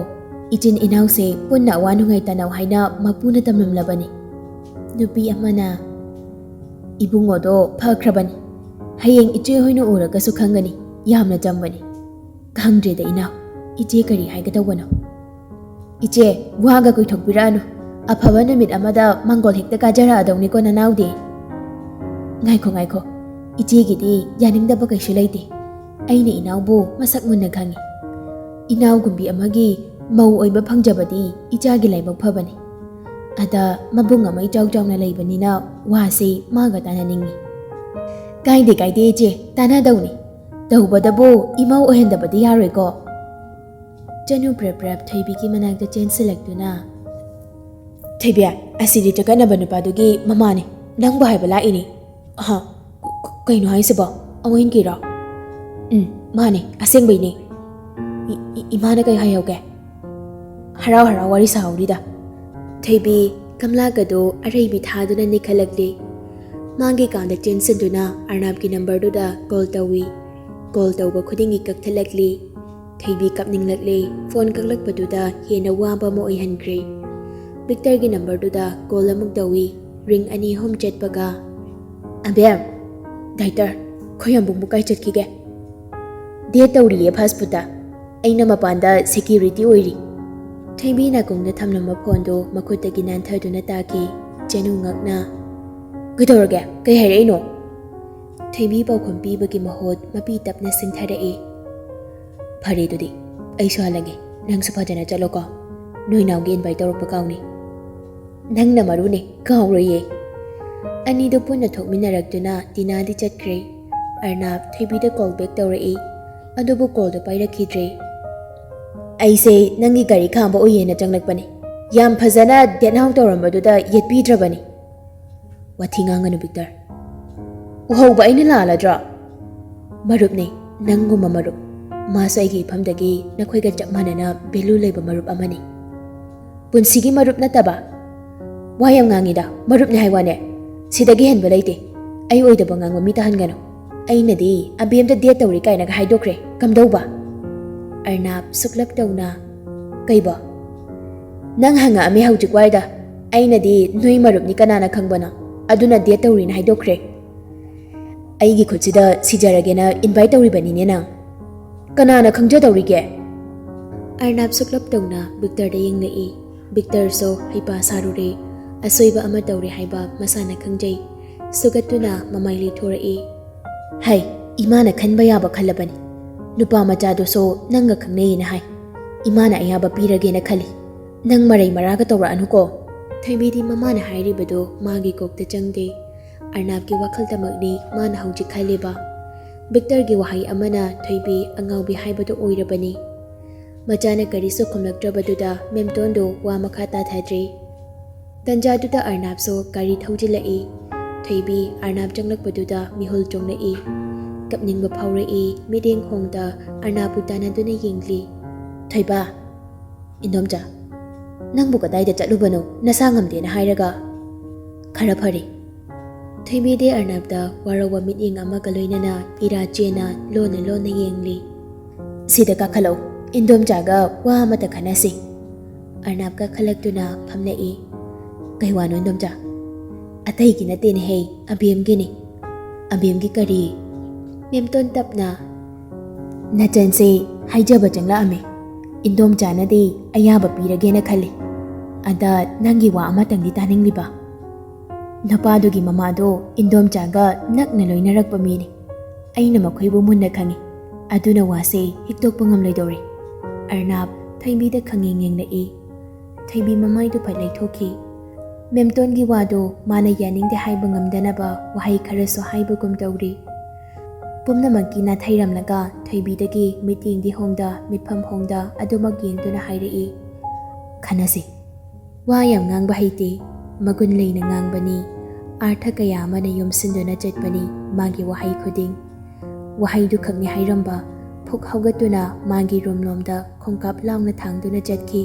ꯏꯆꯤꯟ ꯏꯅꯥꯎꯁꯦ ꯄꯨꯟꯅ ꯑꯋꯥ ꯅꯨꯡꯉꯥꯏ ꯇꯥꯟꯅꯧ ꯍꯥꯏꯅ ꯃꯄꯨꯅ ꯇꯝꯂꯝꯂꯕꯅꯤ꯫" ꯅꯨꯄꯤ ꯑꯃꯅ, "ꯏꯕꯨꯡꯉꯣꯗꯣ ꯐꯈ꯭ꯔꯕꯅꯤ꯫ ꯍꯌꯦꯡ ꯏꯆꯦ ꯍꯣꯏꯅ ꯎꯔꯒꯁꯨ ꯈꯪꯒꯅꯤ, ꯌꯥꯝꯅ ꯆꯝꯕꯅꯤ꯫" "ꯈꯪꯗ꯭ꯔꯦꯗ ꯏꯅꯥꯎ, ꯏꯆꯦ ꯀꯔꯤ ꯍꯥꯏꯒꯗꯧꯕꯅꯣ?" "ꯏꯆꯦ, ꯋꯥꯒ ꯀꯨꯏꯊꯣꯛꯄꯤꯔꯛꯑꯅꯨ꯫ ꯑꯐꯕ ꯅꯨꯃꯤꯠ ꯑꯃꯗ ꯃꯥꯡꯒꯣꯜ ꯍꯦꯛꯇ ꯀꯥꯖꯔꯛꯑꯗꯧꯅꯤꯀꯣ ꯅꯅꯥꯎꯗꯤ꯫" "ꯉꯥꯏꯈꯣ, ꯉꯥꯏꯈꯣ꯫ ꯏꯆꯦꯒꯤꯗꯤ ꯌꯥꯅꯤꯡꯗꯕ ꯀꯩꯁꯨ ꯂꯩꯇꯦ꯫ ꯑꯩꯅ ꯏꯅꯥꯎꯕꯨ ꯃꯁꯛ ꯃꯨꯟꯅ ꯈꯪꯉꯤ꯫ ꯏꯅꯥꯎꯒꯨꯝꯕꯤ ꯑꯃꯒꯤ ꯃꯧ ꯑꯣꯏꯕ ꯐꯪꯖꯕꯗꯤ ꯏꯆꯥꯒꯤ ꯂꯥꯏꯕꯛ ꯐꯕꯅꯤ꯫ ꯑꯗ ꯃꯕꯨꯡ ꯑꯃ ꯏꯆꯥꯎ ꯆꯥꯎꯅ ꯂꯩꯕꯅꯤꯅ ꯋꯥꯁꯤ ꯃꯥꯒ ꯇꯥꯟꯅꯅꯤꯡꯉꯤ꯫" "ꯀꯥꯏꯗꯦ, ꯀꯥꯏꯗꯦ ꯏꯆꯦ, ꯇꯥꯟꯅꯗꯧꯅꯤ꯫ ꯇꯧꯕꯗꯕꯨ ꯏꯃꯧ ꯑꯣꯏꯍꯟꯗꯕꯗꯤ ꯌꯥꯔꯣꯏꯀꯣ꯫" ꯆꯅꯨ ꯄ꯭ꯔꯞ ꯄ꯭ꯔꯞ ꯊꯣꯏꯕꯤꯒꯤ ꯃꯅꯥꯛꯇ ꯆꯦꯟꯁꯤꯜꯂꯛꯇꯨꯅ, "ꯊꯣꯏꯕꯤ, ꯑꯁꯤꯗꯤ ꯆꯀꯠꯅꯕ ꯅꯨꯄꯥꯗꯨꯒꯤ ꯃꯃꯥꯅꯤ, ꯅꯪꯕꯨ ꯍꯥꯏꯕ ꯂꯥꯛꯏꯅꯤ꯫" "ꯍꯥ? ꯀ-, ꯀꯩꯅꯣ ꯍꯥꯏꯁꯤꯕꯣ? ꯑꯋꯦꯟꯒꯤꯔꯣ?" "ꯎꯝ, ꯃꯥꯅꯦ, ꯑꯁꯦꯡꯕꯩꯅꯦ꯫" "ꯏ-, ꯏ-, ꯏꯃꯥꯅ ꯀꯩ ꯍꯥꯏꯍꯧꯒꯦ?" "ꯍꯔꯥꯎ ꯍꯔꯥꯎ ꯋꯥꯔꯤ ꯁꯥꯍꯧꯔꯤꯗ꯫" ꯊꯣꯏꯕꯤ ꯀꯝꯂꯥꯒꯗꯣ ꯑꯔꯩꯕꯤ ꯊꯥꯗꯨꯅ ꯅꯤꯛꯍꯜꯂꯛꯂꯤ꯫ ꯃꯥꯒꯤ ꯀꯥꯗ ꯆꯦꯟꯁꯤꯟꯗꯨꯅ ꯑꯔꯅꯥꯞꯀꯤ ꯅꯝꯕꯔꯗꯨꯗ ꯀꯣꯜ ꯇꯧꯏ꯫ ꯀꯣꯜ ꯇꯧꯕ ꯈꯨꯗꯤꯡꯒꯤ ꯀꯛꯊꯠꯂꯛꯂꯤ꯫ ꯊꯣꯏꯕꯤ ꯀꯞꯅꯤꯡꯂꯛꯂꯦ꯫ ꯐꯣꯟ ꯀꯛꯂꯛꯄꯗꯨꯗ ꯍꯦꯟꯅ ꯋꯥꯕ ꯑꯃ ꯑꯣꯏꯍꯟꯈ꯭ꯔꯦ꯫ ꯚꯤꯛꯇꯔꯒꯤ ꯅꯝꯕꯔꯗꯨꯗ ꯀꯣꯜ ꯑꯃꯨꯛ ꯇꯧꯏ꯫ ꯔꯤꯡ ꯑꯅꯤ ꯑꯍꯨꯝ ꯆꯠꯄꯒ, "ꯑꯕꯦꯝ, ꯗꯥꯏꯇꯔ, ꯈꯣꯏ ꯌꯥꯝꯕꯨꯡꯕꯨ ꯀꯥꯏ ꯆꯠꯈꯤꯒꯦ?" "ꯗꯦꯠ ꯇꯧꯔꯤꯌꯦ ꯐꯥꯁ ꯐꯨꯗꯇ꯫ ꯑꯩꯅ ꯃꯄꯥꯟꯗ ꯁꯦꯀ꯭ꯌꯨꯔꯤꯇꯤ ꯑꯣꯏꯔꯤ꯫" ꯊꯣꯏꯕꯤ ꯅꯥꯀꯣꯡꯗ ꯊꯝꯂꯝꯕ ꯐꯣꯟꯗꯨ ꯃꯈꯨꯠꯇꯒꯤ ꯅꯥꯟꯊꯗꯨꯅ ꯇꯥꯈꯤ꯫ ꯆꯅꯨ ꯉꯛꯅ, "ꯀꯩꯗꯧꯔꯒꯦ? ꯀꯩ ꯍꯥꯏꯔꯛꯏꯅꯣ?" ꯊꯣꯏꯕꯤ ꯄꯥꯎꯈꯨꯝ ꯄꯤꯕꯒꯤ ꯃꯍꯨꯠ ꯃꯄꯤ ꯇꯞꯅ ꯁꯤꯡꯊꯔꯛꯏ꯫ "ꯐꯔꯦ ꯑꯗꯨꯗꯤ, ꯑꯩꯁꯨ ꯍꯜꯂꯒꯦ꯫ ꯅꯪꯁꯨ ꯐꯖꯅ ꯆꯠꯂꯣꯀꯣ꯫" ꯅꯣꯏꯅꯥꯎꯒꯤ invite ꯇꯧꯔꯛꯄ ꯀꯥꯎꯅꯤ꯫ ꯅꯪꯅ ꯃꯔꯨꯅꯦ, ꯀꯥꯎꯔꯣꯏꯌꯦ꯫ ꯑꯅꯤꯗꯨ ꯄꯨꯟꯅ ꯊꯣꯛꯃꯤꯟꯅꯔꯛꯇꯨꯅ ꯇꯤꯅꯥꯗꯤ ꯆꯠꯈ꯭ꯔꯦ꯫ ꯑꯔꯅꯥꯕ ꯊꯣꯏꯕꯤꯗ call back ꯇꯧꯔꯛꯏ, ꯑꯗꯨꯕꯨ call ꯗꯨ ꯄꯥꯏꯔꯛꯈꯤꯗ꯭ꯔꯦ꯫ ꯑꯩꯁꯦ ꯅꯪꯒꯤ ꯒꯥꯔꯤ ꯈꯥꯝꯕ ꯎꯏꯌꯦꯅ ꯆꯪꯂꯛꯄꯅꯤ꯫ ꯌꯥꯝ ꯐꯖꯅ ꯗꯦꯠ ꯍꯥꯎ ꯇꯧꯔꯝꯕꯗꯨꯗ ꯌꯦꯠꯄꯤꯗ꯭ꯔꯕꯅꯤ꯫ ꯋꯥꯊꯤ ꯉꯥꯡꯒꯅꯨ ꯕꯤꯛꯇꯔ꯫ ꯎꯍꯧꯕ ꯑꯩꯅ ꯂꯥꯜꯂꯗ꯭ꯔꯣ? ꯃꯔꯨꯞꯅꯦ, ꯅꯪꯒꯨꯝꯕ ꯃꯔꯨꯞ꯫ ꯃꯥꯁꯨ ꯑꯩꯒꯤ ꯏꯐꯝꯗꯒꯤ ꯅꯈꯣꯏꯒ ꯆꯞ ꯃꯥꯟꯅꯅ value ꯂꯩꯕ ꯃꯔꯨꯞ ꯑꯃꯅꯤ꯫ ꯄꯨꯟꯁꯤꯒꯤ ꯃꯔꯨꯞ ꯅꯠꯇꯕ? ꯋꯥ ꯌꯥꯝ ꯉꯥꯡꯉꯤꯗ, ꯃꯔꯨꯞꯅꯦ ꯍꯥꯏ ꯋꯥꯅꯦ꯫ ꯁꯤꯗꯒꯤ ꯍꯦꯟꯕ ꯂꯩꯇꯦ꯫ ꯑꯩ ꯑꯣꯏꯗꯕ ꯉꯥꯡꯕ ꯃꯤ ꯇꯥꯍꯟꯒꯅꯨ꯫ ꯑꯩꯅꯗꯤ ꯑꯕꯦꯝꯗ date ꯇꯧꯔꯤ ꯀꯥꯏꯅꯒ ꯍꯥꯏꯗꯣꯛꯈ꯭ꯔꯦ꯫ ꯀꯝꯗꯧꯕ? ꯑꯔꯅꯥꯕ ꯁꯨꯛꯂꯞ ꯇꯧꯅ, ꯀꯩꯕꯣ? ꯅꯪ ꯍꯪꯉꯛꯑꯝꯃꯦ ꯍꯧꯖꯤꯛ ꯋꯥꯏꯗ꯫ ꯑꯩꯅꯗꯤ ꯅꯣꯏ ꯃꯔꯨꯞꯅꯤ ꯀꯅꯥꯅ ꯈꯪꯕꯅꯣ? ꯑꯗꯨꯅ date ꯇꯧꯔꯤꯅ ꯍꯥꯏꯗꯣꯛꯈ꯭ꯔꯦ꯫ ꯑꯩꯒꯤ ꯈꯨꯠꯁꯤꯗ ꯁꯤꯖꯔꯒꯦꯅ invite ꯇꯧꯔꯤꯕꯅꯤꯅꯦ ꯅꯪ꯫ ꯀꯅꯥꯅ ꯈꯪꯖꯗꯧꯔꯤꯒꯦ? ꯑꯔꯅꯥꯕ ꯁꯨꯛꯂꯞ ꯇꯧꯅ ꯕꯤꯛꯇꯔꯗ ꯌꯦꯡꯂꯛꯏ꯫ ꯕꯤꯛꯇꯔꯁꯨ ꯍꯩꯄꯥ ꯁꯥꯔꯨꯔꯦ꯫ ꯑꯁꯣꯏꯕ ꯑꯃ ꯇꯧꯔꯦ ꯍꯥꯏꯕ ꯃꯁꯥꯅ ꯈꯪꯖꯩ꯫ ꯁꯨꯒꯠꯇꯨꯅ ꯃꯃꯥꯏ ꯂꯩꯊꯣꯔꯛꯏ꯫ ꯍꯩ, ꯏꯃꯥꯅ ꯈꯟꯕ ꯌꯥꯕ ꯈꯜꯂꯕꯅꯤ꯫ ꯅꯨꯄꯥ ꯃꯆꯥꯗꯨꯁꯨ ꯅꯪꯒ ꯈꯪꯅꯩꯌꯦꯅ ꯍꯥꯏ꯫ ꯏꯃꯥꯅ ꯑꯌꯥꯕ ꯄꯤꯔꯒꯦꯅ ꯈꯜꯂꯤ꯫ ꯅꯪ ꯃꯔꯩ ꯃꯔꯥꯒ ꯇꯧꯔꯛꯑꯅꯨꯀꯣ꯫ ꯊꯣꯏꯕꯤꯗꯤ ꯃꯃꯥꯅ ꯍꯥꯏꯔꯤꯕꯗꯨ ꯃꯥꯒꯤ ꯀꯣꯛꯇ ꯆꯪꯗꯦ꯫ ꯑꯔꯅꯥꯕꯀꯤ ꯋꯥꯈꯜꯗꯃꯛꯅꯤ ꯃꯥꯅ ꯍꯧꯖꯤꯛ ꯈꯜꯂꯤꯕ꯫ ꯕꯤꯛꯇꯔꯒꯤ ꯋꯥꯍꯩ ꯑꯃꯅ ꯊꯣꯏꯕꯤ ꯑꯉꯥꯎꯕꯤ ꯍꯥꯏꯕꯗꯨ ꯑꯣꯏꯔꯕꯅꯤ꯫ ꯃꯆꯥꯅ ꯀꯔꯤꯁꯨ ꯈꯨꯝꯂꯛꯇ꯭ꯔꯕꯗꯨꯗ ꯃꯦꯝꯇꯣꯟꯗꯨ ꯋꯥ ꯃꯈꯥ ꯇꯥꯊꯗ꯭ꯔꯦ꯫ ꯇꯟꯖꯥꯗꯨꯗ ꯑꯔꯅꯥꯕꯁꯨ ꯒꯥꯔꯤ ꯊꯧꯖꯤꯜꯂꯛꯏ꯫ ꯊꯣꯏꯕꯤ ꯑꯔꯅꯥꯕ ꯆꯪꯂꯛꯄꯗꯨꯗ ꯃꯤꯍꯨꯜ ꯆꯣꯡꯂꯛꯏ꯫ ꯀꯞꯅꯤꯡꯕ ꯐꯥꯎꯔꯛꯏ, ꯃꯤꯠꯌꯦꯡ ꯍꯣꯡꯗ ꯑꯔꯅꯥꯕꯄꯨ ꯇꯥꯟꯅꯗꯨꯅ ꯌꯦꯡꯂꯤ꯫ ꯊꯣꯏꯕ, ꯏꯟꯗꯣꯝꯆꯥ, ꯅꯪꯕꯨ ꯀꯗꯥꯏꯗ ꯆꯠꯂꯨꯕꯅꯣ? ꯅꯁꯥ ꯉꯝꯗꯦꯅ ꯍꯥꯏꯔꯒ꯫ ꯈꯔ ꯐꯔꯦ꯫ ꯊꯣꯏꯕꯤꯗꯤ ꯑꯔꯅꯥꯕꯇ ꯋꯥꯔꯧꯕ ꯃꯤꯠꯌꯦꯡ ꯑꯃꯒ ꯂꯣꯏꯅꯅ ꯏꯔꯥ ꯆꯦꯅ ꯂꯣꯟꯅ ꯂꯣꯟꯅ ꯌꯦꯡꯂꯤ꯫ ꯁꯤꯗ ꯀꯥꯈꯠꯂꯛꯎ, ꯏꯟꯗꯣꯝꯆꯥꯒ ꯋꯥ ꯑꯃꯇ ꯈꯟꯅꯁꯤ꯫ ꯑꯔꯅꯥꯕ ꯀꯥꯈꯠꯂꯛꯇꯨꯅ ꯐꯝꯂꯛꯏ꯫ ꯀꯩ ꯋꯥꯅꯣ ꯏꯟꯗꯣꯝꯆꯥ? ꯑꯇꯩꯒꯤ ꯅꯠꯇꯦꯅꯦꯍꯦ, ꯑꯕꯦꯝꯒꯤꯅꯤ꯫ ꯑꯕꯦꯝꯒꯤ ꯀꯔꯤ? ꯃꯦꯝꯇꯣꯟ ꯇꯞꯅ꯫ ꯅꯆꯟꯁꯦ ꯍꯥꯏꯖꯕ ꯆꯪꯂꯛꯑꯝꯃꯦ꯫ ꯏꯟꯗꯣꯝꯆꯥꯅꯗꯤ ꯑꯌꯥꯕ ꯄꯤꯔꯒꯦꯅ ꯈꯜꯂꯤ꯫ ꯑꯗ ꯅꯪꯒꯤ ꯋꯥ ꯑꯃꯇꯪꯗꯤ ꯇꯥꯅꯤꯡꯂꯤꯕ꯫ ꯅꯨꯄꯥꯗꯨꯒꯤ ꯃꯃꯥꯗꯣ ꯏꯟꯗꯣꯝꯆꯥꯒ ꯅꯛꯅ ꯂꯣꯏꯅꯔꯛꯄ ꯃꯤꯅꯤ꯫ ꯑꯩꯅ ꯃꯈꯣꯏꯕꯨ ꯃꯨꯟꯅ ꯈꯪꯏ꯫ ꯑꯗꯨꯅ ꯋꯥꯁꯦ ꯍꯤꯛꯇꯣꯛꯄ ꯉꯝꯂꯣꯏꯗꯧꯔꯦ꯫ ꯑꯔꯅꯥꯕ ꯊꯣꯏꯕꯤꯗ ꯈꯪꯌꯦꯡ ꯌꯦꯡꯂꯛꯏ꯫ ꯊꯣꯏꯕꯤ ꯃꯃꯥꯏꯗꯨ ꯐꯠ ꯂꯩꯊꯣꯛꯈꯤ꯫ ꯃꯦꯝꯇꯣꯟꯒꯤ ꯋꯥꯗꯨ ꯃꯥꯅ ꯌꯥꯅꯤꯡꯗꯦ ꯍꯥꯏꯕ ꯉꯝꯗꯅꯕ ꯋꯥꯍꯩ ꯈꯔꯁꯨ ꯍꯥꯏꯕꯒꯨꯝ ꯇꯧꯔꯤ꯫ ꯄꯨꯝꯅꯃꯛꯀꯤ ꯅꯥꯊꯩꯔꯝꯂꯒ ꯊꯣꯏꯕꯤꯗꯒꯤ ꯃꯤꯠꯌꯦꯡꯗꯤ ꯍꯣꯡꯗ, ꯃꯤꯠꯐꯝ ꯍꯣꯡꯗ ꯑꯗꯨꯃꯛ ꯌꯦꯡꯗꯨꯅ ꯍꯥꯏꯔꯛꯏ, "ꯈꯟꯅꯁꯤ꯫ ꯋꯥ ꯌꯥꯝ ꯉꯥꯡꯕ ꯍꯩꯇꯦ, ꯃꯒꯨꯟ ꯂꯩꯅ ꯉꯥꯡꯕꯅꯤ꯫ ꯑꯥꯔꯊ ꯀꯌꯥ ꯑꯃꯅ ꯌꯣꯝꯁꯤꯟꯗꯨꯅ ꯆꯠꯄꯅꯤ ꯃꯥꯒꯤ ꯋꯥꯍꯩ ꯈꯨꯗꯤꯡ꯫" ꯋꯥꯍꯩꯗꯨ ꯈꯛꯅꯤ ꯍꯥꯏꯔꯝꯕ, ꯐꯨꯛ ꯍꯧꯒꯠꯇꯨꯅ ꯃꯥꯒꯤ ꯔꯨꯝꯂꯣꯝꯗ ꯈꯣꯡꯀꯥꯞ ꯂꯥꯎꯅ ꯊꯥꯡꯗꯨꯅ ꯆꯠꯈꯤ꯫